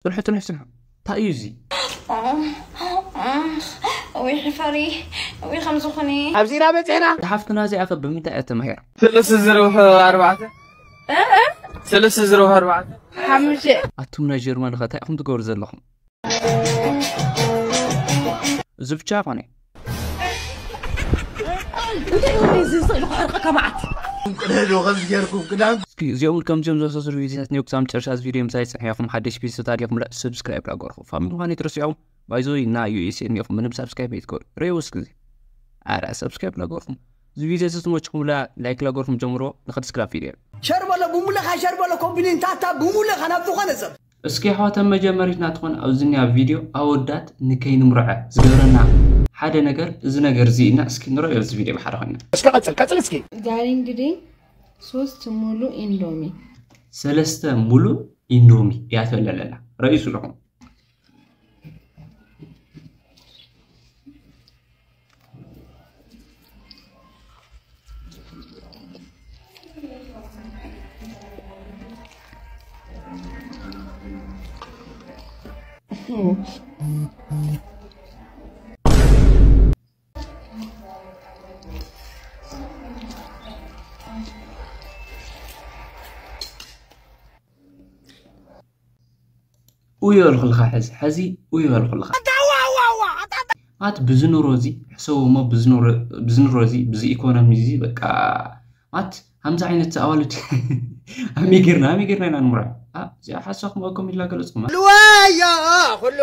ስርሑ ትንሕ ስርሑ። እንታይ እዩ እዚ? ወይ ሕፈሪ ወይ ከም ዝኾነ ኣብዚ ኢና በፂሕና። ሓፍትና እዚኣ ከ ብምንታይ እያ ተማሂራ? ስልስ ዝርብሑ ኣርባዕተ ስልስ ዝርብሑ ኣርባዕተ ሓሙሽተ ኣቱም ናይ ጀርመን ኸ እንታይ ኢኹም ትገብሩ ዘለኹም? እዚ ብቻ ኮነ። እንታይ እዩ እዚ ስእሊ ክሕርቀካ መዓት እስኪ እዚኦም ከምዚኦም ዝመሳሰሉ ቪዲዮታት ኒዮ ክሳብ መጨረሻ እዚ ቪዲዮ ምሳይ ፅንሕኹም ሓደሽ ቪዲዮታት ዲኹም ላ ሰብስክራይብ ላገርኹ ፋሚሊ ምዃን ይትረስዑ። ባይዞይ እና ዩ ኤስ ኤ ኒኹም ምንም ሳብስክራይብ ኣይትገሩ ሬው እስኪ እዚ ኣረ ሰብስክራይብ ላገርኹም። እዚ ቪዲዮ እዚ ዝመችኹም ላ ላይክ ላገርኹም ጀምሮ ንኸድ ስክራብ ቪዲዮ ሸር በሎ ብሙለኻ ሸር በሎ ኮምፕሊን ታታ ብሙለኻ ናብ ዝኾነ ሰብ እስኪ ኣሕዋተን መጀመሪትና ትኾን ኣብዚ ኒያ ቪድዮ ኣወዳት ንከይንምርዐ ዝገብረና ሓደ ነገር እዚ ነገር እዚ ኢና እስኪ ንረኦ እዚ ቪድዮ ብሓደ ኮይና እስኪ ቀጽል ቀጽል እስኪ ዛሬ እንግዲህ ሶስት ሙሉ ኢንዶሚ ሰለስተ ሙሉ ኢንዶሚ እያ ትበልዕ ለላ ረእዩ ስለኹም ኡዮ ኣልኩልካ ሕዚ ሕዚ ኡዮ ኣልኩልካ ኣት ብዝኑሮ እዚ ሕሰቡ እሞ ብዝኑሮ እዚ ብዚ ኢኮኖሚ እዚ በቃ ኣት ከምዚ ዓይነት ኣዋልድ ኣሚጌርና ኣሚጌርና ኢና ንምራ እዚኣ ሓሳኹም ኣኩም ኢላ ገለጽኩማ ልዋያ ኩሉ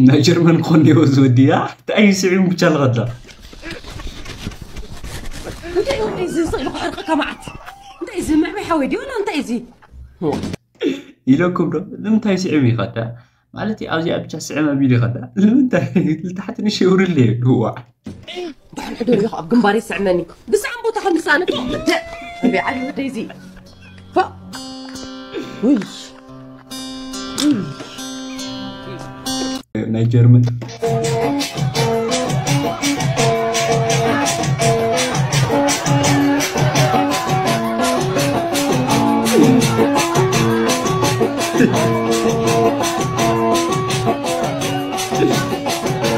ናይ ጀርመን ኮንዴዎ ዝወድያ እንታይ ስዒም ብቻ ልኸዳ እንታይ እዩ እዚ ስእሊ ክሕርቀካ መዓት እንታይ እዚ ምዕባይ ሓወይ ድዩ እንታይ እዚ ኢለኩም ዶ ንምንታይ ስዒም ይኸዳ ማለት ኣብዚኣ ብቻ ስዕም ኣቢሉ ይኸዳ ንምንታይ ልታሕቲ ንሸውርለ ይዋዕ ዳሕን ሕደር ኢኻ ኣብ ግንባር ይስዕመኒ ብስዓም ቦታ ከም ዝሰኣነ ደ ኣበይ ዓሊ ወደይ እዚ ውይ ናይ ጀርመን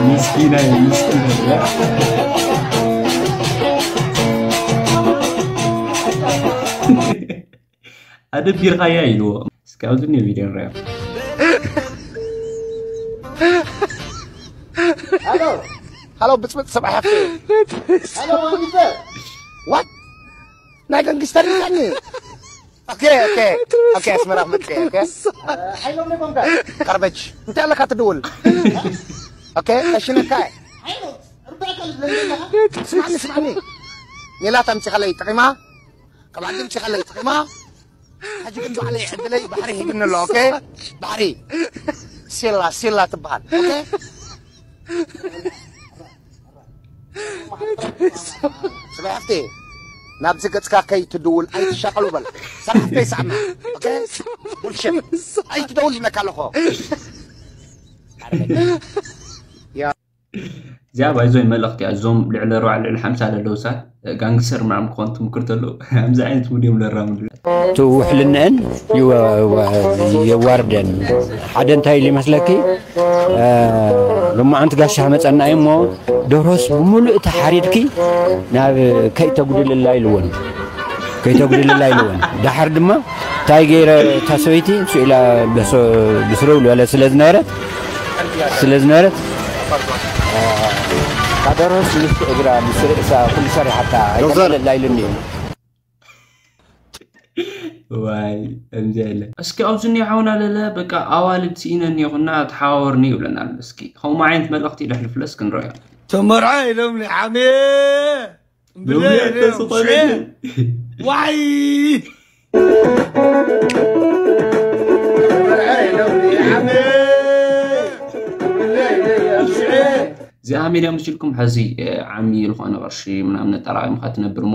ምስኪና ምስኪና ኣደቢርካያ ኢልዎ እስካብ ዝኒ ቪድዮ ንሪኦ ሃሎ ሃሎ ብፅብፅ ሰብኣይ ሃፍተ ሃሎ ወንጊተ ዋት ናይ ገንግስተር ይካኒ ኦኬ ኦኬ ኦኬ ኣስመራ መፅእ ኦኬ ሓይሎም ነጎምካ ካርበጅ እንታይ ኣለካ ትድውል ኦኬ ቀሽነካ ስማዕኒ ስማዕኒ ሜላት ኣምፂኻለይ ጠቂማ ካብ ዓዲ ኣምፂኻለይ ጠቂማ ሕጂ ግን ባዕለይ ዕድለይ ባሕሪ ሂብኒ ኣሎ ኦኬ ባሕሪ ሲላ ሲላ ትበሃል ኦኬ ስለ ሓፍቴ ናብዚ ገፅካ ከይትድውል ኣይትሻቀሉ በል ሰራሕተይ ሰዓና ኦኬ ቡልሽት ኣይትደውል ይብለካ ኣለኹ እዚኣ ባይዞይ መልእኽቲ እያ እዞም ልዕሊ ኣርባዓ ልዕሊ ሓምሳ ለለዉ ሰባት ጋንግስተር ምናምን ክኾን ትምክር ተለዉ ከምዚ ዓይነት ሙድ እዮም ለራምዱ እቲ ውሕልንአን የዋርደን ሓደ እንታይ ኢሉ ይመስለኪ ሎማዓንቲ ጋሻ መፀና እዩ እሞ ደርሆስ ብምሉእ ተሓሪድኪ ናብ ከይተጉድልላ ኢልወን ከይተጉድልላ ኢልወን ዳሓር ድማ እንታይ ገይረ እታ ሰበይቲ ስኢላ ብስረው ዝበለ ስለ ዝነበረት ስለ ዝነበረት ካደሮስ ምስ እግራ ምስ ርእሳ ኩሉ ሰሪሓታ ኣይተለላ ኢሉኒ እዩ ዋይ ከምዚ የለ እስኪ ኣብዚ እኒኦ ሓውና ለለ በቃ ኣዋልድ ስኢነ እኒኹና ተሓዋወርኒ ይብለና ኣሎ እስኪ ከምኡ ዓይነት መልእኽቲ ደሕልፍለስ ክንረዮ ተመርዓ ኢሎም ንዓሜ ብለይ ተስኾነ ዋይ እዚኣ ሜድያ ምስ ኢልኩም ሕዚ ዓሚ ዝኾነ ቅርሺ ምናምን ኣጠራቒምካ ትነብር እሞ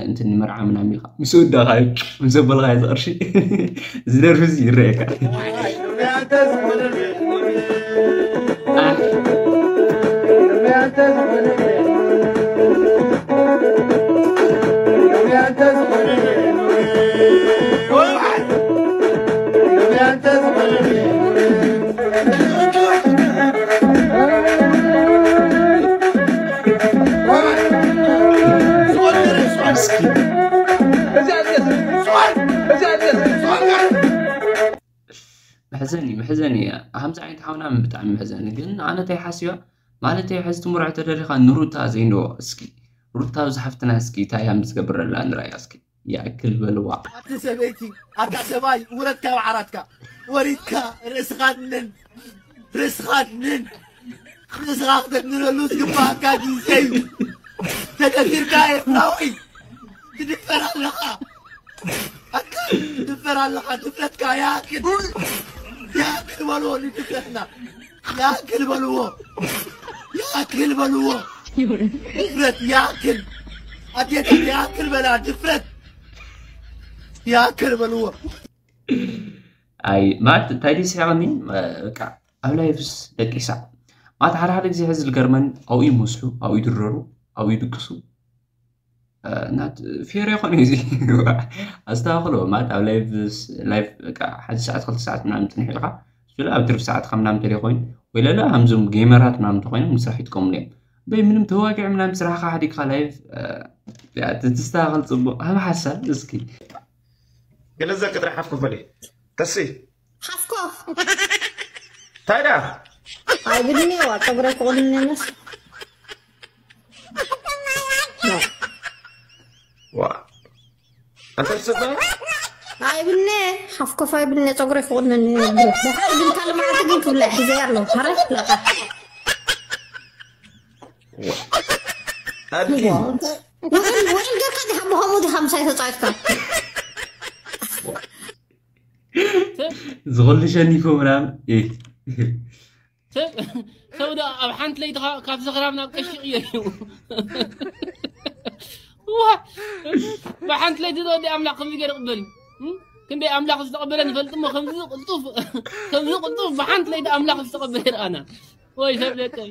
እንትን ንመርዓ ምናምን ኢልካ ምስ ወዳእኻ እዩ ምስ ዘበልካ እዚ ቅርሺ እዚ ደርፊ እዚ ይረአየካ መሕዘኒ መሕዘኒ። ከምዚ ዓይነት ሓውና ብጣዕሚ መሕዘኒ። ግን ኣነ እንታይ ሓሲባ ማለት እዩ፣ ሕዚ ትምርዖ ተደሊኻ ንሩታ ዘይንዎ እስኪ፣ ሩታ ኣብዚ ሓፍትና እስኪ እንታይ እያ ዝገብረላ ንርኣያ እስኪ። ይኣክል በልዋ። ኣቲ ሰበይቲ፣ ኣታ ሰብኣይ፣ ውረድ ካብ ዓራትካ። ወሪድካ ርእስኻ ንን፣ ርእስኻ ንን፣ ርእስኻ ክተድንነሉ ዝግባኣካ ግዜ እዩ። ተደፊርካ ኤርትራዊ ትድፈር ኣለኻ። ኣካ ትድፈር ኣለኻ። ድፍረትካ ይኣክል፣ ይኣክል በልዎ ንድፍረትና። ይኣክል በልዎ፣ ይኣክል በልዎ። ድፍረት ይኣክል። ኣዴታት ይኣክል በላ ድፍረት። ይኣክል በልዎ። ኣይ ማለት እንታይ ድዩ ስሒቕኒ? በቃ ኣብ ላይቭስ ደቂሳ ማለት ሓደ ሓደ ግዜ ሕዚ ዝገርመን ኣብኡ ይመስሉ፣ ኣብኡ ይድረሩ፣ ኣብኡ ይድቅሱ። እ፣ ናት ፌር ይኾን እዩ እዚ። ኣስተኻኽሎ ማለት ኣብ ላይቭ ላይቭ በቃ ሓደ ሰዓት ክልተ ሰዓት ምናምን ጽኒሕ ኢልካ ስለ ኣብ ትርፊ ሰዓትካ ምናምን ተለይ ኮይኑ ወይ ለለ ከምዞም ጌመራት ምናምን ተኮይኖም ምስራሕ ይጥቀሙሉ እዮም። በይ ምንም ተዋጊዕ ምናምን ስራሕካ ሓዲግካ ላይቭ እ፣ ያ፣ ት- ትስተኻኸል ጽቡቅ ሃብ ሓሳብ እስኪ። ገለዘ ክትረሓፍ ክፈል ተሲ ሓፍኮ እንታይ ደኣ ኣይብልኒ ዋ ፀጉረ ክቁልኒ መስ ዋ ኣንተ ስባ ኣይብልኒ ሓፍኮፍ ኣይብልኒ ፀጉረ ክቁልኒ ብሓር ግን ካልእ መዓልቲ ግን ክብላ ሒዘ ኣለኹ ሓረ ለቃ ኣድኪ ውዕል ውዕል ጌርካ ዲኻ ብኸምኡ ዲኻ ምሳይ ተፃዊትካ ዝኹሉ ሸኒፉ ምናምን እ፣ ሰብ ሰብ ዶ ኣብ ሓንቲ ለይቲ ካ- ካብ ሰኽራም ናብ ቀሺ ይቕየር እዩ። ዋ! ብሓንቲ ለይቲ ዶ ኣምላኽ ከምዚ ገይሩ ይቕበል እዩ? እም? ክንደይ ኣምላኽ ዝተቐበለ ንፈልጥ እሞ ከምዚ ቅልጡፍ ከምዚ ቅልጡፍ ብሓንቲ ለይቲ ኣምላኽ ዝተቐበለ ይርኣና። ወይ ሰብ ደቀይ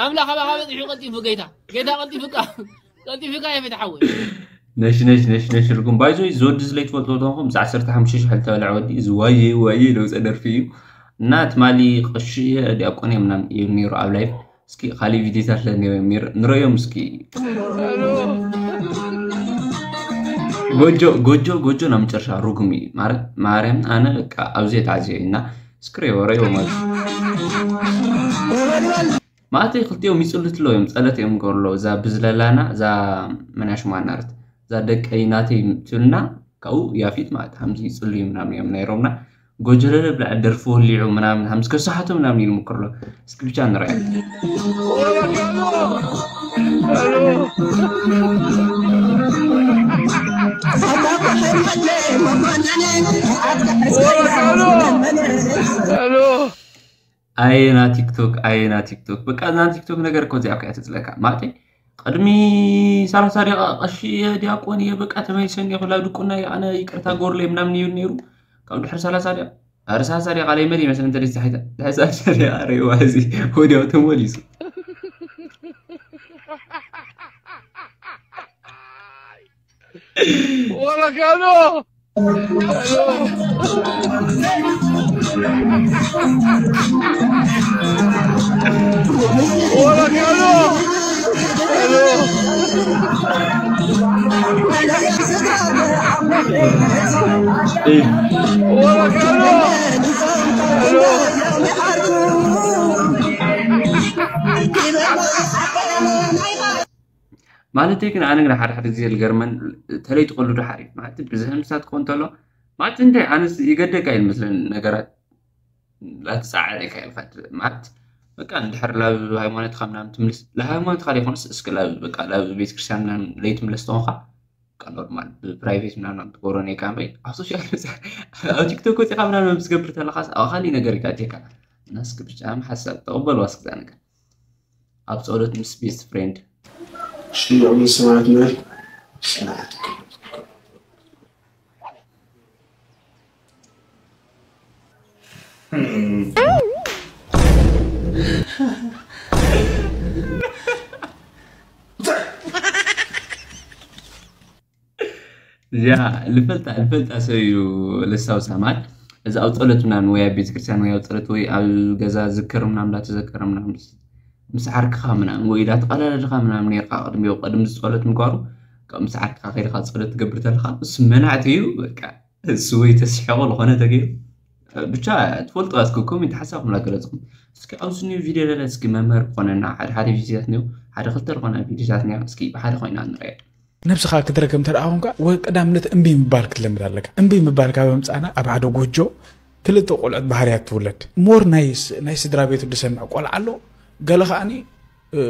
ኣምላኽ ኣባኻ በፂሑ ቀልጢፉ ጌታ ጌታ ቀልጢፉካ ቀልጢፉካ የፍትሓወይ። ነሽ ነሽ ነሽ ነሽ ርጉም ባይዞይ ዝወዲ ዝለይ ትፈልጥዎ ተንኹም ዝ ዓሰርተ ሓሙሽተ ሽሕ ዝተበልዐ ወዲ እዚ ዋየ ዋየ ለውፀ ደርፊ እዩ። እና ትማሊ ቀሺ እየ ዲያቆን እየ ምናምን እዩ ነይሩ ኣብ ላይፍ። እስኪ ካሊእ ቪዲዮታት ለኒ ንረዮም እስኪ። ጎጆ ጎጆ ጎጆ ናብ መጨረሻ ርጉም እዩ ማለት ማርያም ኣነ በቃ ኣብዚ የታዝዮ እና እስክሪ ወረዮ ማለት ማእተይ ክልቲኦም ይጽሉ ትለው እዮም ጸለት እዮም ገርሎ እዛ ብዝለላና እዛ መናሽ ማናርት እዛ ደቀይ ናተይ ትብልና ካብኡ ያፊት ማለት ሃምዚ ይጽሉ እዩ ምናምን እዮም ነይሮምና ጎጀለለ ብላዕ ደርፊ ወሊዑ ምናምን ሃምዚ ከሳሓቶ ምናምን ይልምክርሎ እስኪ ብቻ ንርኣይ ኣየና ቲክቶክ ኣየና ቲክቶክ በቃ እዛ ቲክቶክ ነገር እኮ እዚኣ እኮ እያ ተፅለካ ማለተይ ቅድሚ ሰላሳ ደቂቃ ቀሺ እየ ዲያቆን እየ በቃ ተመሊሰ እኒኦ ኩላ ድቁና እየ ኣነ ይቅርታ ጎርለይ ምናምን ይብል ነይሩ ካብ ድሕሪ ሰላሳ ደቂቃ ድሕሪ ሰላሳ ደቂቃ ለይመድ ይመስል እንተ ዛሒታ ድሕሪ ሰላሳ ደቂቃ ረእዋ እዚ ወዲያው ተመሊሱ ወረጋኖ ወረጋኖ ወረጋኖ ማለተይ ግን ኣነ ግን ሓደ ሓደ ግዜ ዝገርመን ተለይ ትቐልዱ ሓሪፍ ማለት ብዝህን ምሳት ክኾን ተሎ ማለት እንታይ ኣነስ ይገደካ እዩ መስለን ነገራት ላትፃዓረ ኢካ ኢልካ ማለት በቃ እንድሕር ላብ ሃይማኖትካ ምናምን ትምልስ ለሃይማኖትካ ዘይኮነስ እስኪ ላብ በቃ ላብ ቤተክርስትያን ምናምን ለይትምለስ ተኾንካ በቃ ኖርማል ብፕራይቬት ምናምን ትገብሮ ነይካ እምበይ ኣብ ሶሻል ሚዲያ ኣብ ቲክቶክ ወፂኻ ምናምን ምስ ገብር ተለኻስ ኣብ ካሊእ ነገር ኢካ ቴካ እና እስኪ ብቻ ሓሳብ ተቐበልዋ እስኪ እዛ ነገር ኣብ ጸሎት ምስ ቤስት ፍሬንድ ሽዑ ምስ ማለት ነው። እዚኣ ልፈልጣ ልፈልጣ ሰብ እዩ ልሳው ሳማት እዚ ኣብ ጸሎት ምናምን ወይ ኣብ ቤተክርስትያን ወይ ኣብ ጸሎት ወይ ኣብ ገዛ ዝክር ምናምን እንዳተዘከረ ምናምን ምስ ዓርክኻ ምናምን ወይ እንዳተቐላለድኻ ምናምን ነርካ ቅድሚኡ ቅድሚ ዝጸሎት ምግባሩ ካብ ምስ ዓርክኻ ከይድካ ጸሎት ትገብር ተለኻ እሱ መናዕቲ እዩ በቃ እሱ ወይ ተስሕቆ ዝኾነ ተገይሩ ብቻ ትፈልጡ እስኪ ኮሜንት ሓሳብኩም ላገለጽኩም። እስኪ ኣብዚ ኒው ቪድዮ ለለ እስኪ መምህር ክኾነና ሓደ ሓደ ቪድዮታት ኒው ሓደ ክልተ ዝኾነ ቪድዮታት ኒው እስኪ ብሓደ ኮይና ንረአ። ነብስኻ ክትረክብ እንተ ደኣ ኮንካ፣ ወ- ቀዳምነት እምቢ ምባል ክትለምድ ኣለካ። እምቢ ምባል ካብ ኣምጻና ኣብ ሓደ ጎጆ ክልተ ቆልዑት ባህርያት ትውለድ። ሞር ናይ ስ- ናይ ስድራ ቤቱ ዝሰምዕ ቆልዓ ኣሎ፣ ገለ ከዓኒ እ፣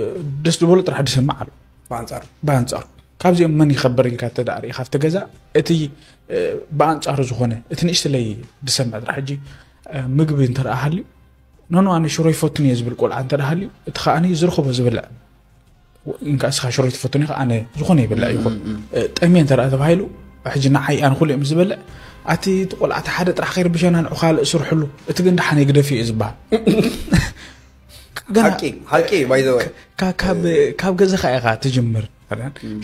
ደስ ዝበሎ ጥራሕ ዝሰምዕ ኣሎ። ብኣንጻሩ ብኣንጻሩ ካብዚኦም መን ይኸበር ኢልካ እንተ ደኣ ርኢኻ ኣብቲ ገዛ፣ እቲ እ፣ ብኣንጻሩ ዝኾነ እቲ ንእሽተለይ ዝሰምዕ ጥራሕ። ሕጂ እ፣ ምግቢ እንተ ደኣ ሃልዩ፣ ኖኖ ኣነ ሽሮ ይፈቱን እየ ዝብል ቆልዓ እንተ ደኣ ሃልዩ፣ እቲ ከዓኒ ዝረኸቦ ዝብልዕ። እንካ እስኻ ሽሮ ትፈቱን ኢኻ፣ ኣነ ዝኾነ ይብልዕ ይኹን እ፣ ጠምየ እንተ ደኣ ተባሂሉ፣ ሕጂ ንዓይ ኣነ ኩሉ እዮም ዝበልዕ። ኣቲ እቲ ቆልዓ እቲ ሓደ ጥራሕ ከይርብሸና ንዑ ካልእ ስርሕሉ፣ እቲ ግን ደሓን ግደፍዮ እዩ ዝበሃል። ገና ሓቂ ሓቂ ባይዘወ ካ- ካብ ካብ ገዛኻ ኢኻ ትጅምር።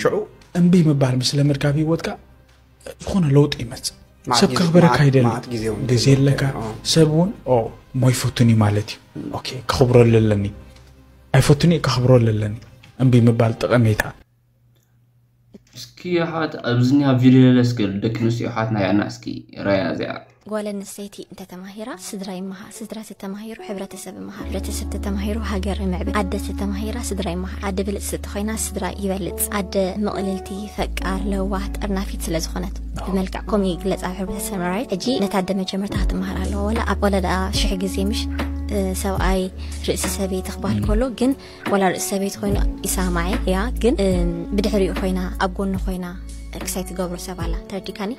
ሽዑ እምቢ ምባል ምስ ለመድካ ኣብ ህይወትካ ዝኾነ ለውጢ ይመጽእ። መዓት ሰብ ግዜ- ከኽበረካ መዓት- ይደሊ። መዓት ግዜ እውን ግዜ የለካ። ኣዎ። ሰብ እውን ኦ ሞ ይፈቱኒ ማለት እዩ። ኦኬ፣ ከኽብረሉ ኣለኒ። ኣይፈቱኒ ከኽብረሉ ኣለኒ። እምቢ ምባል ጠቐሜታ። እስኪ ኣሕዋት ኣብዚ ኒያ ቪድዮ ለለ እስኪ ደቂ ኣንስትዮ ኣሕዋትና ያና እስኪ ረያ እዚኣ። ጓል ኣንስተይቲ እንተተማሂራ ስድራ ይመሃር፣ ስድራ ተተማሂሩ ሕብረተሰብ ይመሃር፣ ሕብረተሰብ ተተማሂሩ ሃገር ይምዕብል፣ ኣደ ተተማሂራ ስድራ ይመሃር፣ ኣደ ብልጽቲ ተኾይና ስድራ ይበልጽ፣ ኣደ ምቕልልቲ፣ ፈቃር፣ ለዋህ፣ ጠርናፊት ስለ ዝኾነት ብመልክዕ ከምኡ ይግለጽ ኣብ ሕብረተሰብ ራይት። ሕጂ ነታ ኣደ መጀመርታ ክትመሃር ኣለዋ። ወላ ኣብ ወለዳ ሽሕ ግዜ ምሽ እ፣ ሰብኣይ ርእሲ ሰበይቲ ክበሃል ከሎ ግን ዋላ ርእሲ ሰበይቲ ኮይኑ ይሰማዕ እያ፣ ግን እ፣ ብድሕሪኡ ኮይና ኣብ ጎኑ ኮይና ክሳይ ትገብሮ ሰብ ኣላ። ተረዲካኒ?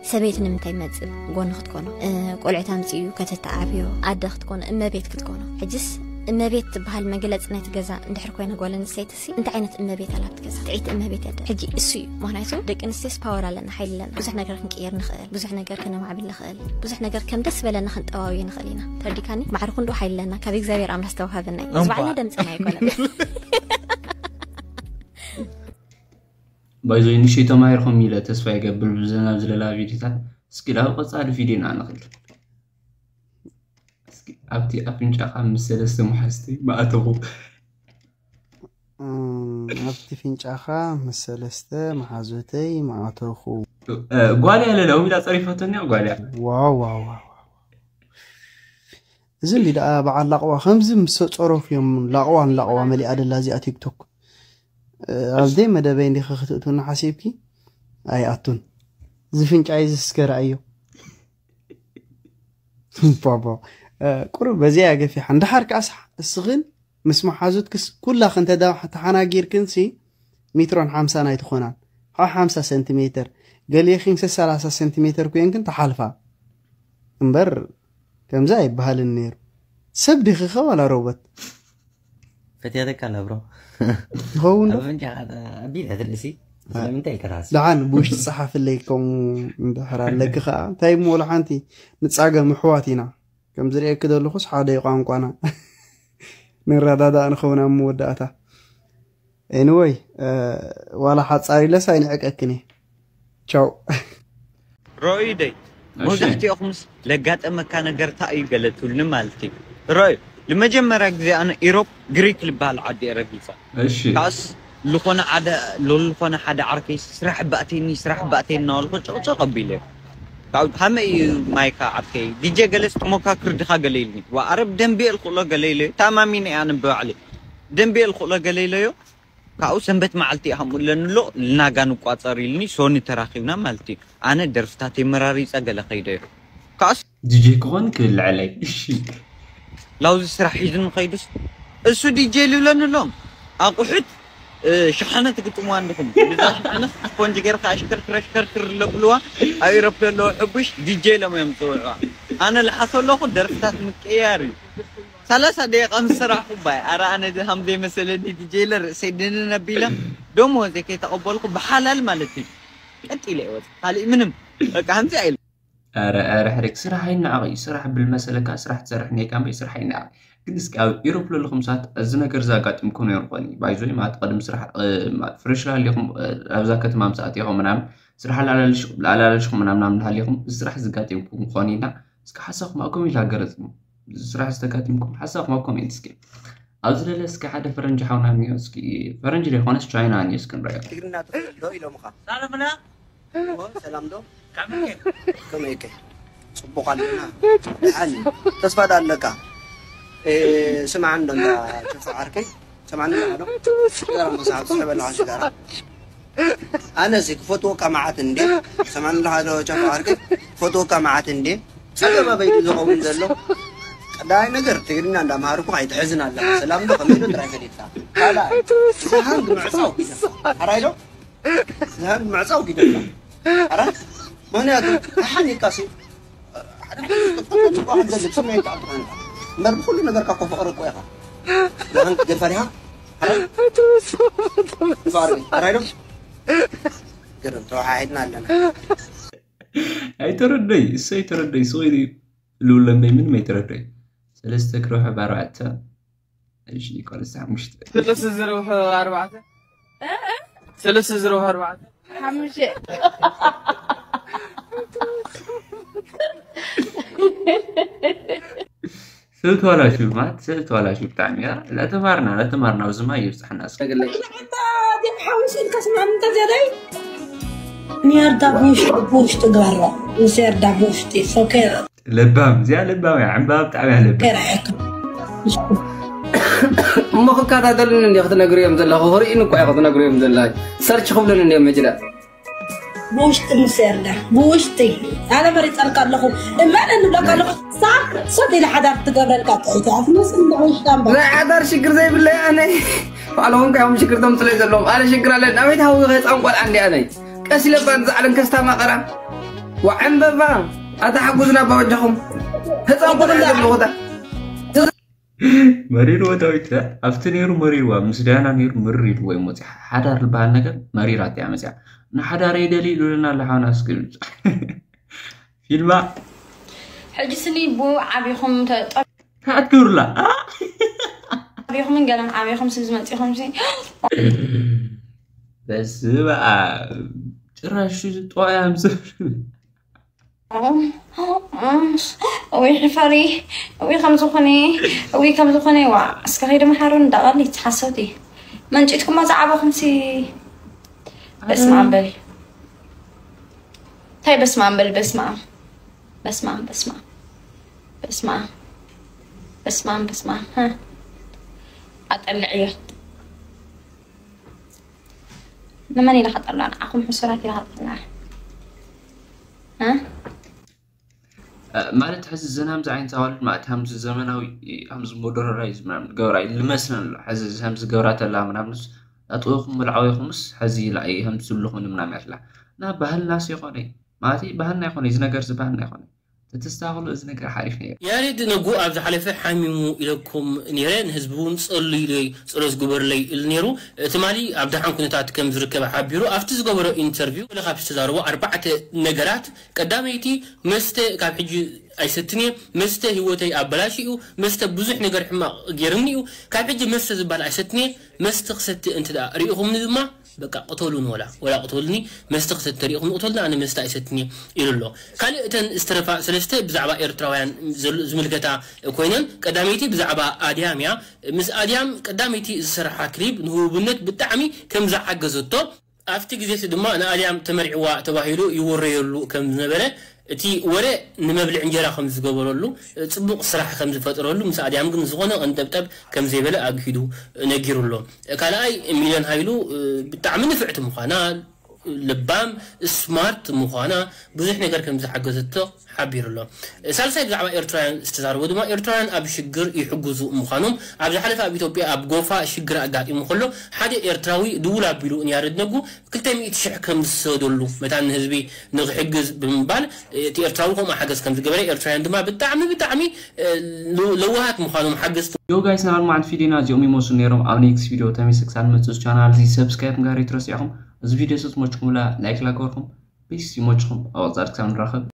ሰበይቲ ንምንታይ መጽእ ጎኒ ክትኮኖ እ፣ ቆልዑት ኣምጽኡ ከተተዓብዮ ኣደ ክትኮኖ እመቤት ክትኮኖ። ሕጅስ እመቤት ትበሃል መግለጺ ናይቲ ገዛ እንድሕር ኮይና ጓል ኣንስተይቲ ሲ እንታይ ዓይነት እመቤት ኣላ ኣብቲ ገዛ? ጥዒቲ እመቤት እያ። ሕጂ እሱ እዩ ምክንያቱ ደቂ ኣንስትዮስ ፓወር ኣለና፣ ሓይሊ ኣለና። ብዙሕ ነገር ክንቅየር ንኽእል፣ ብዙሕ ነገር ከነማዕብል ንኽእል፣ ብዙሕ ነገር ከም ደስ በለና ክንጠዋውዮ ንኽእል ኢና። ተረዲካኒ? ማዕረ ክንዱ ሓይሊ ኣለና ካብ እግዚኣብሔር ኣምላኽ ዝተዋሃበና እዩ። እዚ ባዕልና ደምፅና ኣይኮነን። ባይዞይ ንሽይ ተማሂርኩም ኢለ ተስፋ ይገብር ብዘናብ ዝለላ ቪዲዮታት። እስኪ ናብ ቀጻሊ ቪዲዮና ንኽእል። እስኪ ኣብቲ ኣፍንጫኻ ምስ ሰለስተ መሓዝተይ ማእተኹ። ኣብቲ ፍንጫኻ ምስ ሰለስተ መሓዙተይ ማእተኹ። ጓልያ ለለው ኢላ ጸሪፈቶኒ ጓልያ። ዋው ዋው ዋው። እዚ እንዲ ደኣ በዓል ላቕዋ ከምዚ ምስ ጸረፉ እዮም ላቕዋ ንላቕዋ መሊኣ ደላ እዚኣ ቲክቶክ። ኣብ ዘይ መደበይ እንዲኺ ክትእትውና ሓሲብኪ ኣይኣቱን። እዚ ፍንጫይ እዚ እስከ ረኣዮ። ባባ ቁሩብ በዚኣ እያ ገፊሓ። እንድሓር ከኣስ እስኽን ምስ መሓዙትክስ ኩላኽን ተዳ- ተሓናጊርክንሲ ሜትሮን ሓምሳን ኣይትኾናን። ሓ ሓምሳ ሰንቲሜተር ገሊእኺንሲ ሰላሳ ሰንቲሜተር ኮይንክን ተሓልፋ እምበር ከምዚ ኣይበሃልን ነይሩ። ሰብ ዲኺኸ ዋላ ሮቦት? ፈትያተካ ኣላ ብሮ። ይኸውን ዶ? ኣብ ኣፍንጫኻ ኣቢላ ትርእሲ ስለምንታይ ኢልካ ትሓስብ? ደሓን ብውሽጢ ጸሓፍለይ ከምኡ እንድሕር ኣለኪ ኸዓ እንታይ እሞ ወላ ሓንቲ ንጻገም ኣሕዋት ኢና። ከም ዝርእየኪ ዘለኹስ ሓደ እዩ ቋንቋና። ንረዳዳእ ንኸውን ኣብ መወዳእታ። ኤኒወይ ዋላ ሓጻር ኢለስ ኣይንዕቀክን እየ። ቻው። ሮኢደይ እሺ። መብዛሕትኦኹምስ ለጋጠመካ ነገር እንታይ እዩ ገለ ትብልኒ ማለት እዩ። ሮይ ንመጀመርያ ግዜ ኣነ ኢሮፕ ግሪክ ዝበሃል ዓዲ እየ ረጊጸ። እሺ ካስ ዝኾነ ሓደ ሎልኾነ ሓደ ዓርከይ ስራሕ ባእቴኒ ስራሕ ባእቴኒ እናበልኩ ጭቕጭቕ ኣቢለ ካብ ሃመ እዩ ማይካ ዓርከይ ዲጀ ገለስ ተሞካክር ድኻ ገለ ኢልኒ። ወኣረብ ደንቢ እየ ልኽእሎ ገለ ኢለ ተኣማሚነ እየ ኣነ ብባዕለይ ደንቢ እየ ልኽእሎ ገለ ኢለዮ። ካብኡ ሰንበት መዓልቲ እየ ሃምኡ ኣለኒ ኣሎ ልናጋ ንቋጸር ኢልኒ ሶኒ ተራኺብና ማለት እዩ። ኣነ ደርፍታት የመራሪጸ ገለ ከይደዮ ካስ ዲጄ ክኾን ክብል ልዕለይ። እሺ ላውዚ ስራሕ ሒዙ ንኸይዱስ እሱ ዲጄ ልብለኒ ኣሎም ኣቑሑት እ፣ ሸሓነ ትግጥምዋ እንዲኹም ብዛ ሸሓነ ስፖንጅ ገይርካ ኣሽከርክር ኣሽከርክር ለብልዋ ኣብ ኢሮፕ ዘለዉ ሕቡሽ ዲጄ ኢሎም እዮም ዝፅውዕዋ። ኣነ ልሓሶ ኣለኹ ደርፍታት ምቅያር እዩ። ሰላሳ ደቂቃ ምስ ሰራሕኩ ባይ ኣረ ኣነ እዚ ሃም ዘይመሰለኒ ዲጄ ኢለ ርእሰይ ድንን ኣቢለ ደሞዘይ ከይተቐበልኩ ብሓላል ማለት እዩ ቀጥ ኢለ ይወፅ ካልእ ምንም በቃ ሃምዚ ኣይለ ኧረ ኧረ ሕደግ ስራሕ ኣይነዓቕ እዩ። ስራሕ ብል መሰለካ ስራሕ ትሰርሕ ኔካ እምበይ ስራሕ ኣይነዓቕ። ግን እስኪ ኣብ ኢሮፕ ለለኹም ሰባት እዚ ነገር እዚ ኣጋጢምኩም ነይሩ ኾን እዩ ባይዞይ ማለት ቅድም ስራሕ ፍሬሽ ላሃሊኹም ኣብዛ ከተማ ምስ ኣቲኹም ምናምን ስራሕ ላላልሽኩም ምናምን ናምን ሃሊኹም እዚ ስራሕ ዝጋጢምኩም ኾን ኢና እስኪ ሓሳብኩም ኣብ ኮሜንት ኣገረጽ ስራሕ ዝተጋጢምኩም ሓሳብኩም ኣብ ኮሜንት እስኪ ኣብዚ ለለ እስኪ ሓደ ፈረንጂ ሓውና እኒኦ እስኪ ፈረንጂ ዘይኮነስ ቻይና እኒኦ እስኪ ንረዮ ትግርኛ ትኽእል ዶ ኢሎምኻ? ሰላም ዶ? ከመይ ከ? ጽቡቕ ኣለና። ደሓን እዩ። ተስፋ ዶ ኣለካ? እ፣ ስማዕ እንዶ እንዳ ቸፋ ዓርከይ፣ ሰማዕኒ ኣለኻ ዶ? ሽጋራ መሳብ ዝሕበላ ሽጋራ። ኣነሲ ክፈትወካ መዓት እንዴ? ሰማዕኒ ኣለኻ ዶ ቸፋ ዓርከይ? ክፈትወካ መዓት እንዴ? ጸገም ኣበይ ድዩ ዝኸውን ዘሎ? ቀዳማይ ነገር ትግርኛ እንዳምሃርኩ ኣይትሕዝን ኣለኻ። ሰላም ዶ ከመይ ዶ ጥራይ ፈሊጥካ። ካልኣይ፣ ዝሃንግ ምዕጻው ኪደካ። ኣራይ ዶ? ዝሃንግ ምዕጻው ኪደካ። ኣራይ? ምኽንያቱ፣ ተሓኒካ ሲ፣ ሓደ ሓደ ጽቡቕ ሓደ ዘለ ስምዒት ኣጥፋንካ። እምበር ብኹሉ ነገርካ እኮ ፍቕሪ እኮ ኢኻ። ዝሃንግ ገፈር ኢኻ። ኣራይ? ፍቕሪ፣ ኣራይ ዶ? ግርም፣ ተወሓሒድና ኣለና። ኣይተረደይ እሱ ኣይተረደይ ስቕ ኢሉ ልውለ እምበይ ምንም ኣይተረደይ። ሰለስተ ክረውሐ ብኣርባዕተ እሺ ይቆልስ ሓሙሽተ ሰለስተ ዝረውሐ ኣርባዕተ ሰለስተ ዝረውሐ ኣርባዕተ ሓሙሽተ ሰብ ተዋላሹ ማለት ሰብ ተዋላሹ ብጣዕሚ እያ። ለተማርና ለተማርና ኣብዚ ማይ ይብፅሕና እስከ ሓውስ ኢልካ ስምዓኒ እንተ ዘደይ ንየርዳ ብውሽጢ ብውሽጢ ግበሮ ምስ የርዳ ብውሽጢ ሶኬር ለባም እዚኣ ለባም እያ። ዕምባባ ብጣዕሚ እያ ለባም። ከርኣየካ እሞ ክከታተሉኒ እንዲ ክትነግርዮም ዘለኹ ክርእዩኒ እኳ እዩ ክትነግርዮም ዘለኹ ሰርች ክብሉኒ እንዲዮም መጅዳ ብውሽጢ ምስ የርዳ ብውሽጢ ኣነ መሪፀልካ ኣለኹ እመን እንብለካ ኣለኹ ሳብ ሰት ኢለ ሓዳር ትገብረልካ ጥዑት ኣፍንስ እንዳ ውሽጣ እምበር ናይ ሓዳር ሽግር ዘይብለይ ኣነ ባዕሎም ከዮም ሽግር ተምፅለይ ዘለዎም ኣነ ሽግር ኣለኒ ኣበይ ትሃዊ ህፃን ቆልዓ እንዲ ኣነይ ቀስ ኢለባ ንዛዕለን ከስታማቐራ ወዐንበባ ኣታ ሓጉዝና ባወጃኹም ህፃን ቆልዓ ዘለኹ ታ መሪርዎ ዳዊት ኣብቲ ነይሩ መሪርዋ ምስ ዳያና ነይሩ ምርር ኢልዎ እዩ መፅያ ሓዳር ዝበሃል ነገር መሪራት እያ መፅያ ንሓዳር የደሊ ኢሉልና ኣለሓውና እስኪ ፊልማ ሕጂ ስኒ ብኡ ዓቢኹም ኣትገብሩላ ዓቢኹምን ገለን ዓቢኹም ስብ ዝመፅኹም ሲ በስመ ኣብ ጭራሽ ጠዋያ ምስ ወይ ሕፈሪ ወይ ከምዝኾነ ወይ ከምዝኾነ ዋ እስከ ከይዲ መሓሩ እንዳቐሊ ሓሰውቲ መንጭትኩማ ዝዓበኹም ሲ በስመ ኣብ በል እንታይ በስመ ኣብ በል በስመ ኣብ በስመ ኣብ በስመ ኣብ በስመ ኣብ በስመ ኣብ በስመ ኣብ ኣጠልዕዮ ንመን ኢለ ከጠልዕ ንዓኹም ሕሱራት ኢለ ከጠልዕ ማለት ሕዚ ዘን ሃምዚ ዓይነት ኣዋልድ ማለት ሃምዚ ዘመናዊ ሃምዚ ሞደረናይዝ ምናምን ገብራ ልመስለን ኣሎ ሕዚ ሃምዚ ገብራ ተላ ምናምንስ ኣጥወኹም ምልዓወኹምስ ሕዚ ኢላ እየ ሃምዚ ዝብልኹም ምናምን ያትላ እና ባህልና ሲ ይኾነ ማለት ባህልና ይኾነ እዚ ነገር እዚ ባህልና ይኾነ ተተስተኻኽሎ እዚ ነገር ሓሪፍ ነይሩ። ያሬድ ነጉ ኣብ ዝሓለፈ ሓሚሙ ኢለኩም ነይረ ንህዝቢ እውን ጸልዩለይ ጸሎት ግበሩለይ ኢሉ ነይሩ። ትማሊ ኣብ ደሓን ኩነታት ከም ዝርከብ ሓቢሩ ኣብቲ ዝገበሮ ኢንተርቪው ገለ ካብቲ ዝተዛረቦ ኣርባዕተ ነገራት ቀዳመይቲ መስተ ካብ ሕጂ ኣይሰትን እየ መስተ ህይወተይ ኣበላሽዩ መስተ ብዙሕ ነገር ሕማቕ ገይሩኒ እዩ ካብ ሕጂ መስተ ዝበሃል ኣይሰትን እየ መስተ ክሰቲ እንተ ሪኢኹምኒ ድማ በቃ ቅተሉኒ ወላ ወላ ቅተሉኒ መስተ ክሰቲ ተሪኢኹም ቅተሉኒ ኣነ መስተ ኣይሰትን እየ ኢሉ ኣሎ ካልእ እተን ዝተረፋ ሰለስተ ብዛዕባ ኤርትራውያን ዝምልከታ ኮይነን ቀዳመይቲ ብዛዕባ ኣድያም እያ ምስ ኣድያም ቀዳመይቲ ዝሰረሓ ክሊብ ንህቡብነት ብጣዕሚ ከም ዝሓገዘቶ ኣብቲ ግዜ እቲ ድማ ንኣድያም ተመርዕዋ ተባሂሉ ይወረየሉ ከም ዝነበረ እቲ ወረ ንመብልዕ እንጀራ ከም ዝገበረሉ ጽቡቕ ስራሕ ከም ዝፈጥረሉ ምስ ኣድያም ግን ዝኾነ ቅንጠብጠብ ከም ዘይበለ ኣግሂዱ ነጊሩ ኣሎ። ካልኣይ ሚልዮን ሃይሉ ብጣዕሚ ንፍዕቲ ምዃና፣ ልባም፣ ስማርት ምዃና ብዙሕ ነገር ከም ዝሓገዘቶ ሓቢሩ ኣሎ። ሳልሳይ ብዛዕባ ኤርትራውያን ዝተዛረቦ ድማ ኤርትራውያን ኣብ ሽግር ይሕግዙ ምዃኖም ኣብ ዝሓለፈ ኣብ ኢትዮጵያ ኣብ ጎፋ ሽግር ኣጋጢሙ ከሎ ሓደ ኤርትራዊ ድውል ኣቢሉ ንያረድ ነጉ ክልተ ሚእቲ ሽሕ ከም ዝሰደሉ መታን ንህዝቢ ንክሕግዝ ብምባል እቲ ኤርትራዊ ከምኡ ሓገዝ ከም ዝገበረ ኤርትራውያን ድማ ብጣዕሚ ብጣዕሚ ለዋሃት ምዃኖም ሓገዝቲ Yo guys ናብ ኣርማዕት ቪዲዮና እዚኦም ይመስሉ ነይሮም ኣብ next video ተመልሰ ክሳብ ንመፅእ ቻናል እዚ subscribe ምግባር ኣይትረስዑ ኢኹም እዚ ቪዲዮ ስዝመችኩምላ like ላገበርኩም peace ይመችኹም ኣብ ቀፃሊ ክሳብ ንራኸብ